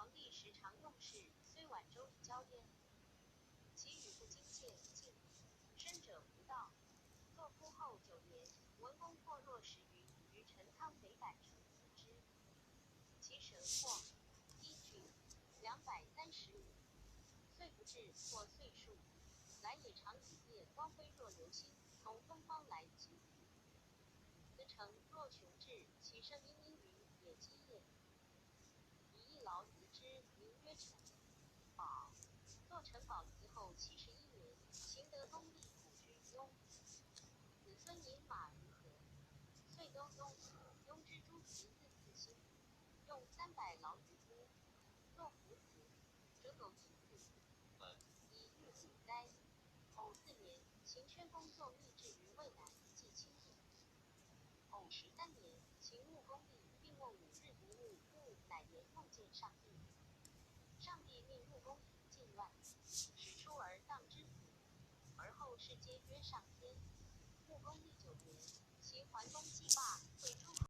皇帝时常用事，虽晚周以交焉。其语不经见，敬深者无道。作夫后九年，文公破弱十余，于陈仓北坂城死之。其神或一郡235，岁不至，或岁数。来也常以夜光辉若流星，从东方来即鱼。子成若穷至，其声殷殷云也鸡也。以一劳辞之，名曰陈宝。作陈宝祠后71年，秦德公立古居庸，子孙饮马于河，遂都雍。雍之诸祠自此兴，用300劳于孤。作福祠，折狗以祀，以御虎灾。偶四年，秦宣公作密制于渭南，祭卿也。偶13年，秦穆公立，并卧5日不悟，悟乃言梦见上帝。上帝命穆公以靖乱，使出而荡之死。而后世皆曰上天。穆公历九年，齐桓公既罢，会诸侯。